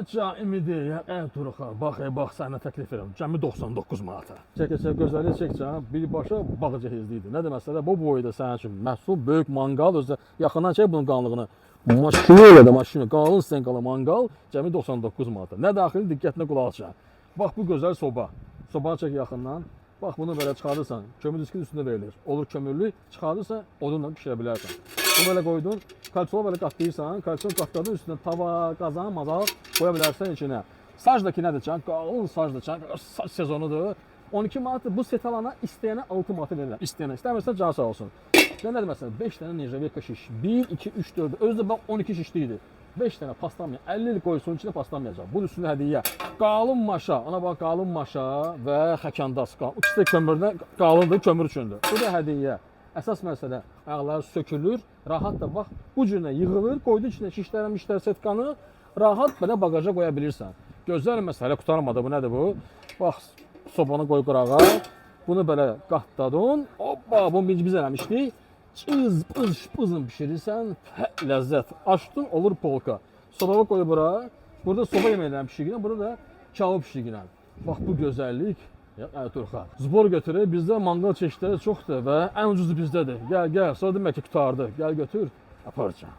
Can ümidi, ya duruxa, bax, bax, sənə təklif edirəm. Cəmi 99 manata. Çək, çək, gözəllik çək can. Birbaşa bağ cehizli idi. Nə deməsə bu boyda sənin üçün məhsul böyük manqal özü yaxından çək bunun qalınlığını. Maşını elə də maşını, qalın stenkalı manqal cəmi 99 manata. Nə daxili diqqətlə qulaq asın. Bax bu gözəl soba. Sobanı çək yaxından. Bax bunu belə çıxarırsan, kömür diskin üstündə verilir. Olur kömürlü, çıxarırsan, odunla bişirə bilərsən. Bunu belə qoydun, kalçola belə qatlayırsan, kalçol qatladın üstünə tava, qazan, mazal qoya bilərsən içinə. Sajdakı nədir can? Qalın sajda can, sac sezonudur. 12 manat bu set alana istəyənə 6 manata verirəm. İstəyənə, istəmirsə can sağ olsun. Nə nədir məsələn? 5 dənə nejaveka şiş. 1, 2, 3, 4. Özü də bax 12 şişli idi. 5 dənə paslanmayan, 50 il qoysun içində paslanmayacaq. Bunun üstünə hədiyyə. Qalın maşa, ana bax qalın maşa və xəkandas. İkisi də kömürdən qalındır, kömür üçündür. Bu da hədiyyə. Əsas məsələ ayaqları sökülür, rahat da bax bu cürlə yığılır, qoydu içinə şişlərə, mişlər setkanı, rahat belə baqaja qoya bilirsən. Gözəl məsələ qurtarmadı. Bu nədir bu? Bax sobanı qoy qırağa. Bunu belə qatladın. Hoppa, bunu biz eləmişdik. Cız, pız, pızın pişirirsən, pə, ləzzət. Açdın, olur polka. Sobanı qoy bura. Burada soba yeməklərini pişirirəm, burada da kavab pişirirəm. Bax bu gözəllik. Ya Ayturxa. Zbor götürür. Bizdə manqal çeşidləri çoxdur və ən ucuzu bizdədir. Gəl, gəl. Sonra demək ki, qurtardı. Gəl götür, aparacağam.